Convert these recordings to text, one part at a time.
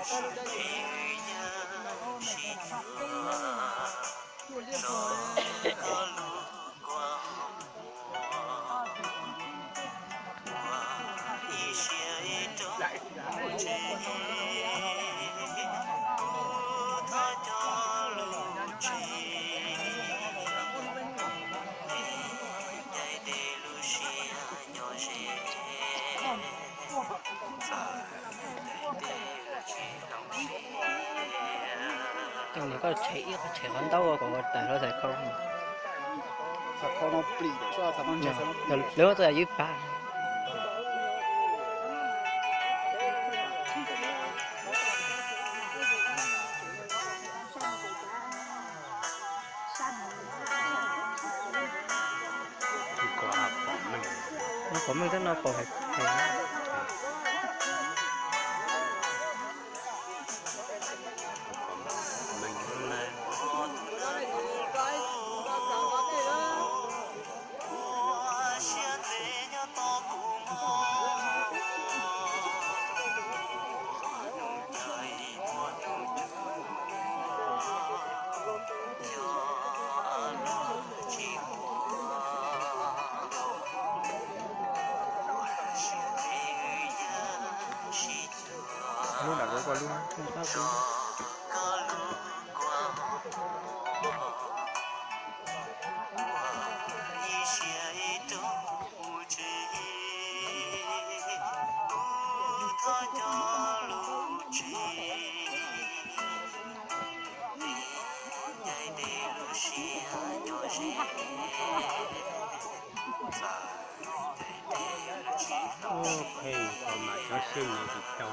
Coj nws koj tshem ib qho, tshem qhov ntaub kom tawm hlo xav khau. Lawv tuaj yog ywb pab. Pom meej tab no pom hais. Lub nram koj lub. Ua phem thaum mas cov xyeej no tsis tau.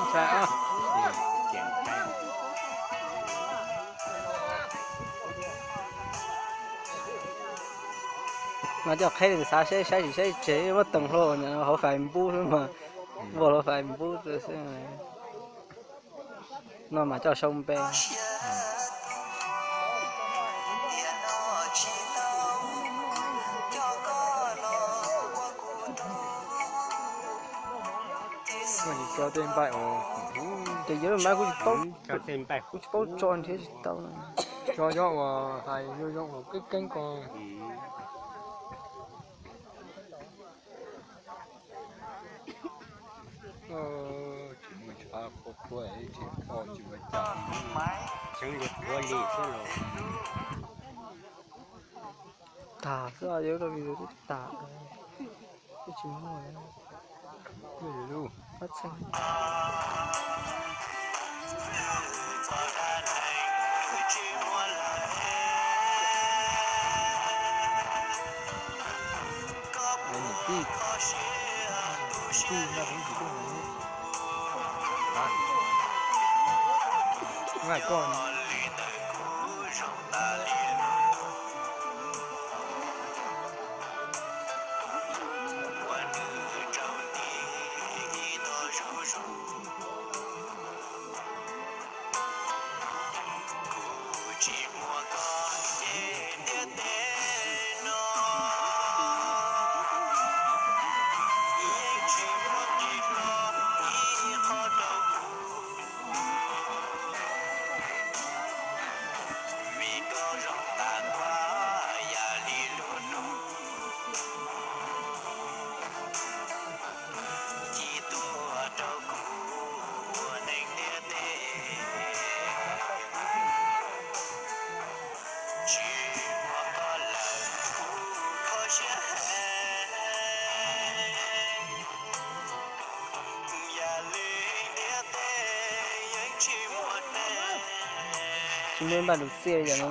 Ntshai os. Mas coj qheb xav saib saib tsis saib tseg muab tees hlo hauv Facebook xwb mas, vau hlo Facebook xwb. No mas coj sau npe. Koj tsis tso tej npaij uas, ces yog npaij kuj tsis paub, kuj tsis paub tso nrhiav tsis tau. Tso cov uas hais zoo zoo uas keeb keeb ko. Tsis muaj tshav khuab khuab tsis pom tsis muaj cam, tseev li qhuav li xwb los. Tag xwb, yuav rau video twb tag, twb tsis muaj. Tsis muaj npaj lus txiaj yam no.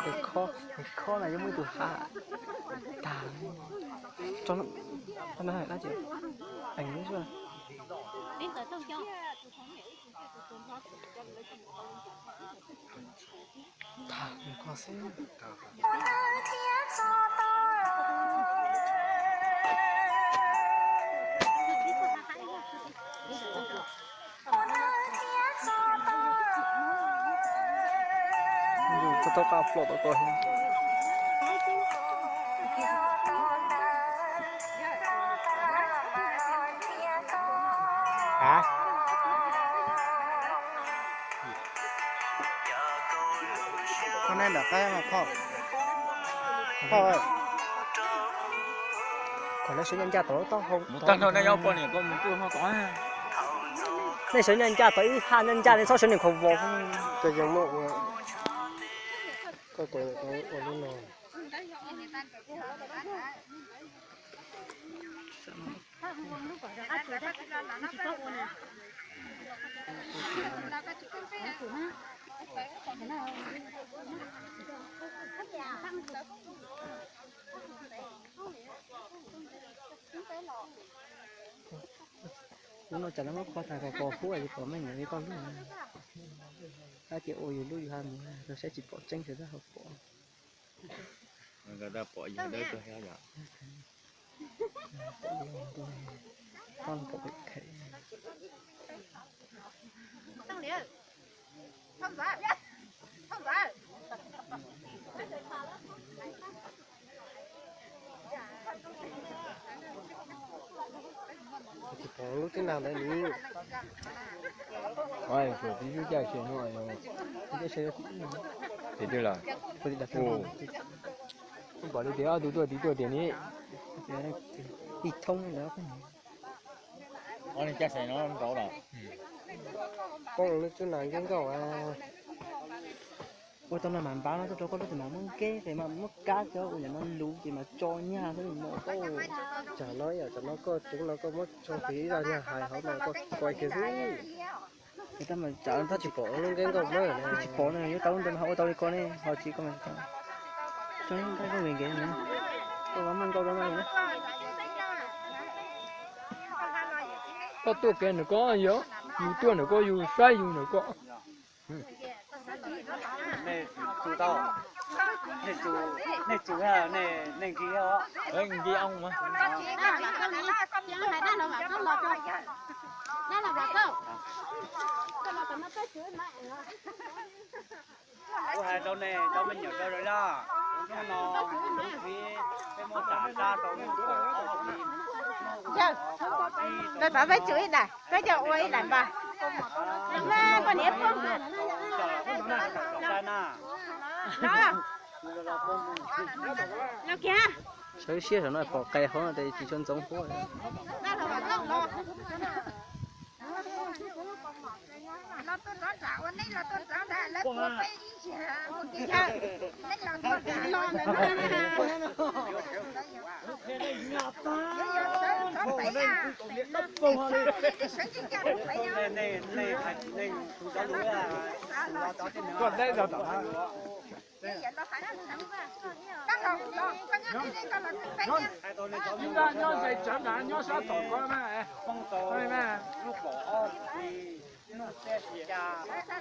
Tes khob, tes khob no yuav muaj ib tug hav tag. Tso no, no dab tsi? Eev xwb. Tham nws ko xwb. Tau qab plom tau ko. Koj neb nram qab mas phauj, phauj, kom lawv sawv ncaj ncaj tom lub taub hau. Nej sawv ncaj ncaj tom ib haj ncaj ncaj, nej txhob sawv niam khaus vos. Koj yeej muab ua, koj ua lub no. Lub no cas lawv muab kho tag ko ko hub es kom meej nyiam li koj lub. Tab sis ua yus lub yus haj mus rau saib tsis pom tseeb, sawv daws ho pom. Pom yus, pom pem khev. Tsis pom lub tib nag ntawd li. Ua tib lub caj xyem no, tim twg lawm? Pom li tias ob tug tuaj tim tuaj tias ni. Ib thoob lawm. Ob neeg caj xyem no nrauv lawm. Poob lub tib nag nkeb nkauj. Ua tau no mas npav no tuaj rau koj lub tsev mas muab nkeb es mas muab kab cov ua yam no luv ces mas tso nyag xwb no. Tsam no yam tsam no koj tsev no koj muab tso kiag ib zaj nyaj hais hauv no koj koi kiag xwb. Tab mas tsam no tab tsis pom lub nkeb nkauj na, tsis pom no yuav tau lub ntawd mas ho ua tau li ko ne ho tsis ko mas tso nkauj nkauj nkev nkev na. Koj muaj nkauj rau no na. Koj tuaj kev ntawm koj yog, yus tuaj ntawm koj yus saib yus ntawm koj. Nej txu tau, nej txu, nej txu, nej nkig os. Nkig oo mas. Kuv hais rau nej cov me nyuam rau lawm na, hnub no kuv txiv peb muab tam sab rau lub kaum ob hlis no, Yog, los thov peb tsum ib daim, peb cov ua ib daim npas. Los mas poj niam pog. Los kiag. Sawv siab saum no pom qe hauv no ces tsis tshua ntxoov huab. Nyob ze tsawv nrad nyob sab tom ko na. Poob tau lub kaum ob hli, nug txij xya,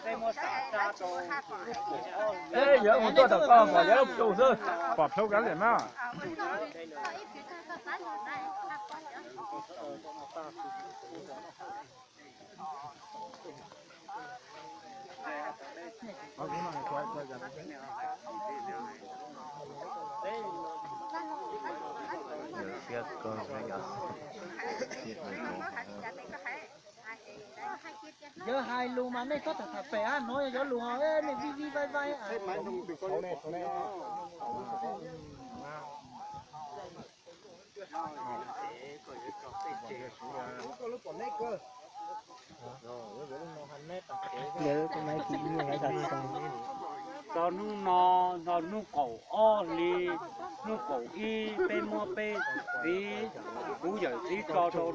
peb muab sam tsab rau lub kaum ob hli. Yog mus tuaj tom ko pom yog lub plhu xwb, pom plhu kav liam mas. Yawg hais lus mas nej txhob tham tham pem, hnov yuav lus ho nej vij vij vai vai. Rau hnub no, rau hnub kaum ob hli, hnub kaum ib peb muab peb txiv, kuv yawm txiv tso rau,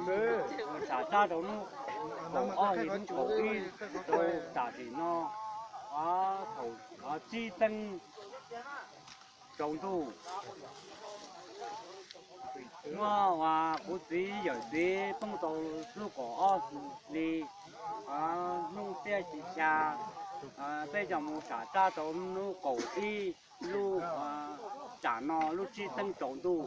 sam tsab rau hnub kaum ob hli hnub kaum ib, rau tam sim no thaum tsib teev tsaus ntuj. Muab kuv txiv yawm txiv poob tau lub kaum ob hli, hnub xiab xya, peb coj mus sam tsab rau hnub kaum ib, lub, tsam no lub tsib teev tsaus ntuj.